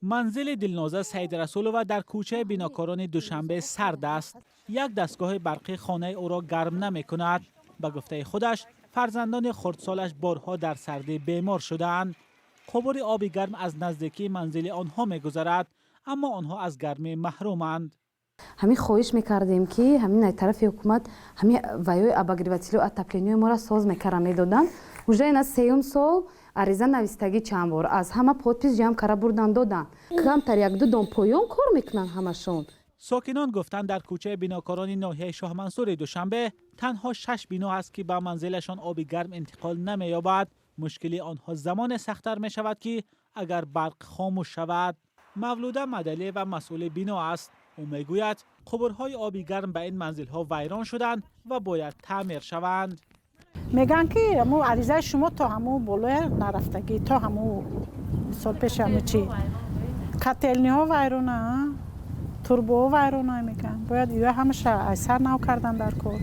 Манзили Дилноза Саидрасулова дар кӯчаи Бинокорони Душанбе сард аст. Як дастгоҳи барқӣ хонаи ӯро гарм намекунад. Ба гуфтаи худаш, фарзандони хурдсолаш борҳо дар сардӣ бемор шудаанд. Қубури оби гарм аз наздикии манзили онҳо мегузарад, аммо онҳо аз гармӣ маҳруманд. Ҳамин хоҳиш мекардем, ки ҳамин тарафи ҳукумат ҳамин ваёи обогревателю отопление моро соз мекарда медоданд. Уже ина сеюм сол ариза навистагӣ, чанд бор аз ҳама подпись ҷамъ кара бурдан доданд. Камтар якду дом поён кор мекунанд ҳамашон. Сокинон гуфтанд, дар кӯчаи Бинокорони ноҳияи Шоҳмансури Душанбе танҳо шаш бино ҳаст, ки ба манзилашон оби гарм интиқол намеёбад. Мушкили онҳо замоне сахттар мешавад, ки агар барқ хомӯш шавад. Мавлуда Мадалиева масъули бино аст. Ӯ мегӯяд, қубурҳои оби гарм ба ин манзилҳо вайрон шуданд ва бояд таъмир шаванд. Мегӯянд, ки ҳамун аризаи шумо то ҳамун болоя нарафтагӣ, то ҳамун мисол пеши ҳамун чи котельныйҳо вайрона, трубаҳо вайрона. Мегӯянд, бояд ё ҳамаша аз сар нав кардан дар кор.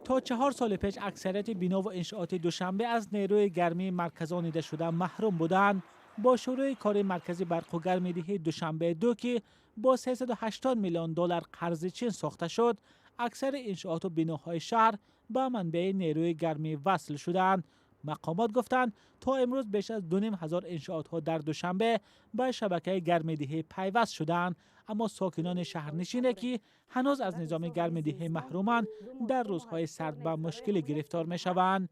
То 4 соли пеш аксарияти бинову иншооти Душанбе аз нерӯи гармии марказонидашуда маҳрум буданд. Бо шурӯи кори маркази барқу гармидиҳии Душанбе 2, ки бо 380 миллион доллар қарзи Чин сохта шуд, аксари иншооту биноҳои шаҳр ба манбаи нерӯи гармӣ васл шуданд. Мақомот гуфтанд, то имрӯз беш аз 2500 иншоотҳо дар Душанбе ба шабакаи гармидиҳӣ пайваст шуданд, аммо сокинони шаҳрнишине, ки ҳанӯз аз низоми гармидиҳӣ маҳруманд, дар рӯзҳои сард ба мушкилӣ гирифтор мешаванд.